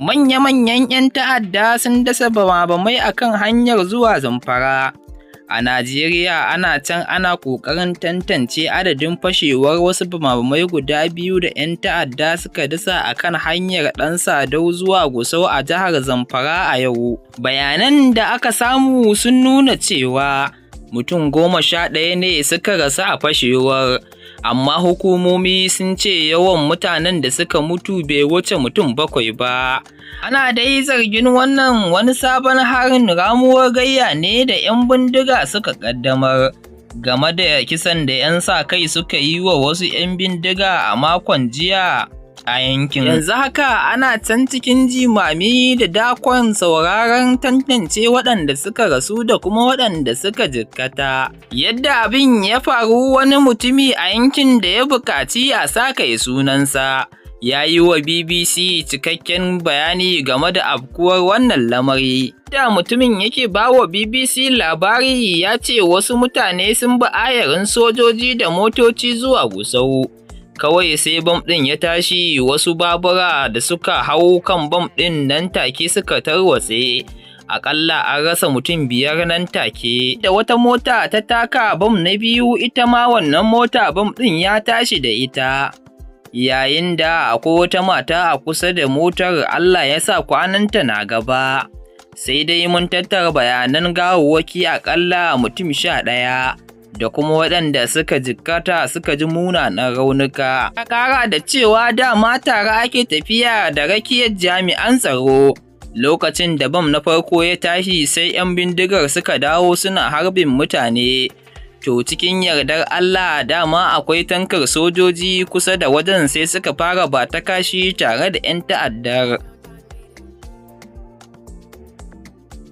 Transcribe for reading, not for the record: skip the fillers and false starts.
Manya-manyan 'yan ta'adda sun dasa bama-bamai a kan hanyar zuwa Zamfara. A Najeriya, ana can ana ƙoƙarin tantance adadin fashewar wasu bama-bamai guda biyu da 'yan ta'adda suka dasa a kan hanyar Ɗan Sadau zuwa Gusau a jihar Zamfara a yau. Bayanan da aka samu sun nuna cewa mutum 11 ne suka rasu a fashewar, amma hukumomi sun ce yawan mutanen da suka mutu bai wuce mutum bakwai ba. Ana dai zargin wannan wani sabon harin ramuwar gayya ne da 'yan bindiga suka ƙaddamar game da kisan da 'yan sa-kai suka yi wa wasu 'yan bindiga a makon jiya a yankin. Yanzu haka ana can cikin jimami da dakon sauraron tantance waɗanda suka rasu da kuma waɗanda suka jikkata. Yadda abin ya faru, wani mutumi a yankin da ya buƙaci a sakaye sunansa, ya yi wa BBC cikakken bayani game da afkuwar wannan lamari. Da mutumin yake ba wa BBC labari, ya ce wasu mutane sun bi ayarin sojoji da motoci zuwa Gusau. Kawai sai bam ɗin ya tashi, wasu babura da suka hau kan bam ɗin nan take suka tarwatse. Aƙalla an rasa mutum biyar nan take. Da wata mota ta taka bam na biyu, ita ma wannan mota bam ɗin ya tashi da ita. Yayin da akwai wata mata a kusa da motar, Allah ya sa kwananta na gaba. Sai dai mun tattara bayanan gawawwaki aƙalla mutum 11 da kuma waɗanda suka jikkata suka ji munanan raunuka. Ya ƙara da cewa dama tare ake tafiya da rakiyar jami'an tsaro. Lokacin da bam na farko ya tashi, sai 'yan bindigar suka dawo suna harbin mutane. To, cikin yardar Allah, dama akwai tankar sojoji kusa da wajen, sai suka fara ba ta kashi tare da 'yan ta'addar.